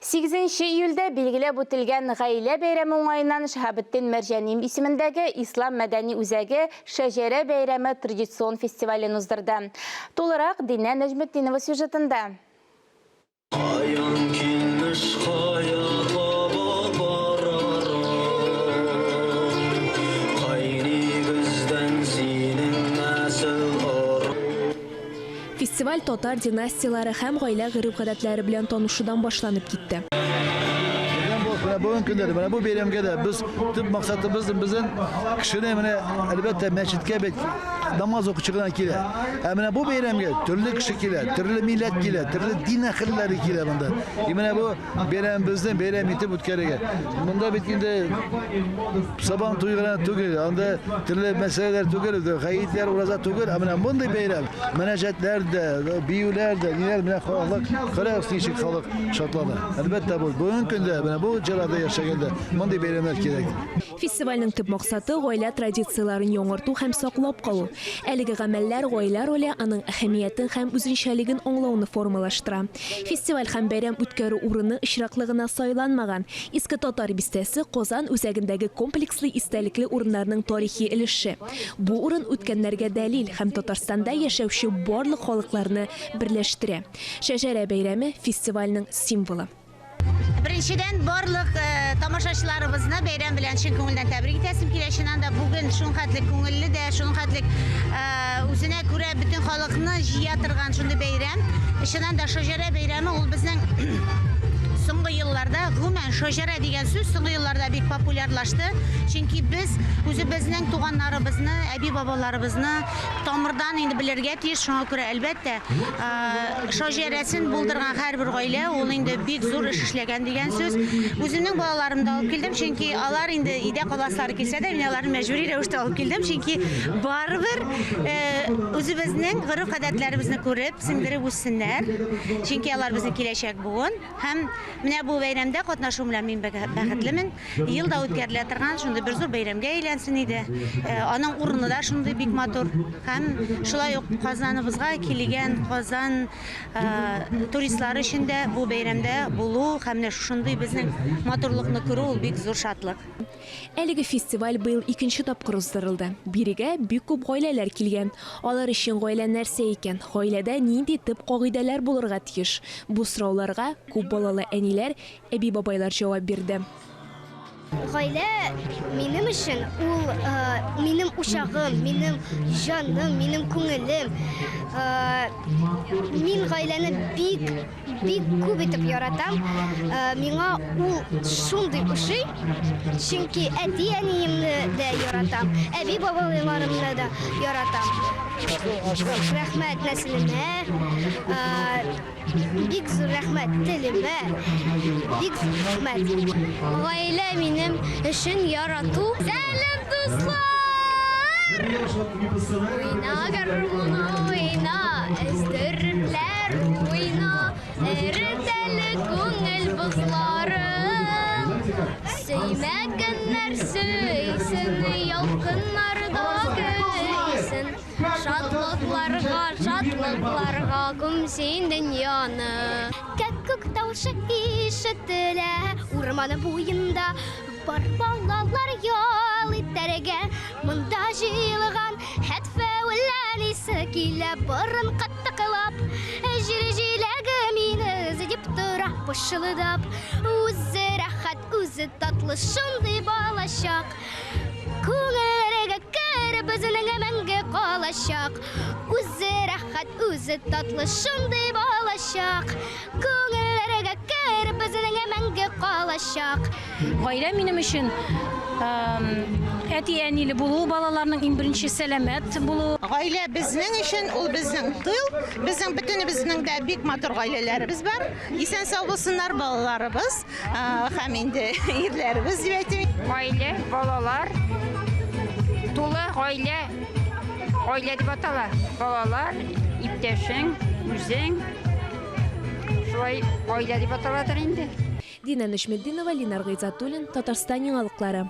8 июльдә билгеләп үтелгән Гаилә бәйрәме уңаеннан Шиһабетдин Мәрҗани исемендәге Ислам мәдәни үзәге Шәҗәрә бәйрәме традицион фестивален уздырды. Тулырак Динә Нәҗметдинова сюжетында. Каян килмеш, кая таба барарың? Кай нигездән синең нәсел-ыру? Фестиваль татар династияләре һәм гаилә гореф-гадәтләре белән танышудан башланып китте. Бәйрәм булып, менә бүгенге көндә дә, менә бу бәйрәмгә дә без төп максатыбыз безнең кешене менә әлбәттә мәчеткә бит намаз укучы гына килә. Ә менә бу бәйрәмгә төрле кеше килә, төрле милләт килә, төрле дин әһелләре килә монда. И менә бу бәйрәмебезне бәйрәм итеп үткәрергә. Монда бит инде Сабан туе гына түгел, анда төрле мәсьәләләр түгел, гаетләр, ураза түгел, ә менә мондый бәйрәм, мөнәҗәтләр дә, биюләр дә, ниләр менә халык, карагыз ничек халык шатлана. Әлбәттә, бу бүгенге көндә менә бу җырада яшәгәндә мондый бәйрәмнәр кирәк. Фестивальнең төп максаты, гаилә традицияләрен яңарту һәм саклап калу. Әлеге гамәлләр гаилә роле, аның әһәмиятен һәм үзенчәлеген аңлауны формалаштыра. Фестиваль һәм бәйрәм үткәрү урыны очраклы гына сайланмаган. Иске Татар бистәсе, Казан үзәгендәге комплекслы истәлекле урыннарның тарихи өлеше. Бу урын үткәннәргә дәлил һәм Татарстанда яшәүче барлык халыкларны берләштерә. Шәҗәрә бәйрәме, фестивальнең символы. Беренчедән, барлык тамашачыларыбызны бәйрәм белән чын күңелдән тәбрик итәсем килә. Чыннан да, бүген шулхәтле күңелле дә, шулхәтле үзенә күрә бөтен халыкны җыя торган шундый бәйрәм. Чыннан да, Шаҗәрә бәйрәме ул безнең соңгы елларда, гомумән, шаҗәрә дигән сүз соңгы елларда бик популярлашты. Чөнки без үзебезнең туганнарыбызны, әби-бабаларыбызны тамырдан инде белергә тиеш. Шуңа күрә, әлбәттә, шаҗәрәсен булдырган һәрбер гаилә ул инде бик зур эш эшләгән дигән сүз. Үземнең балаларымны да алып килдем, чөнки алар инде өйдә каласылары килсә дә, мин аларны мәҗбүри рәвештә алып килдем, чөнки барыбер үзебезнең гореф-гадәтләребезне күреп, сеңдереп үссеннәр. Чөнки алар безнең киләчәк буын. Һәм менә бу бәйрәмдә катнашу белән мин бәхетлемен. Ел да үткәрелә торган шундый бер зур бәйрәмгә әйләнсен иде. Аның урыны да шундый бик матур. Һәм шулай ук Казаныбызга килгән Казан туристлары өчен дә бу бәйрәмдә булу һәм менә шушындый безнең матурлыкны күрү ул бик зур шатлык. Әлеге фестиваль быел икенче тапкыр уздырылды. Бирегә бик күп гаиләләр килгән. Алар өчен гаилә нәрсә икән? Гаиләдә нинди төп кагыйдәләр булырга тиеш? Бу сорауларга күп балалы әниләр, әби-бабайлар җавап бирде. Гаилә минем өчен ул минем учагым, минем җаным, минем күңелем. Мин гаиләне бик, бик күп итеп яратам. Миңа ул шундый ошый, чөнки әти-әниемне дә яратам, әби-бабайларымны да яратам. Рәхмәт нәселемә. Бик зур рәхмәт телемә, бик зур рәхмәт. Гаилә минем өчен ярату. Сәлам, дуслар! Уйна, гармун, уйна, өстерепләр уйна, эрет әле күңел бозларын. Сөймәгәннәр сөйсен, ялкыннар да көйсен. Шатлыкларга, шатлыкларга күмсен дөньяны. Кәккүк тавышы ишетелә урман буенда. Бар балалар ял итәргә монда җыелган. Хәтфә үлән исе килә борын кытыклап. Җир җиләге мине дип тора пышылдап. Үзе рәхәт, үзе татлы шундый балачак. Күңелләргә кереп, үзенең мәңге калачак. Үзе рәхәт, үзе татлы шундый балачак. Күңелләргә кереп, үзенең мәңге калачак. Гаилә минем өчен әти-әниле булу, балаларның иң беренче сәламәт булу. Гаилә безнең өчен ул безнең тыл. Безнең бөтенебезнең дә бик матур гаиләләребез бар. Исән-сау булсыннар балаларыбыз. Һәм инде ирләребез дип әйтим. Гаилә, балалар, тулы гаилә, гаилә дип атала. Балалар, иптәшең, үзең. Шулай гаилә дип аталадыр инде. Динә Нөҗметдинова, Линар Гыйззәтуллин, Татарстан яңалыклары.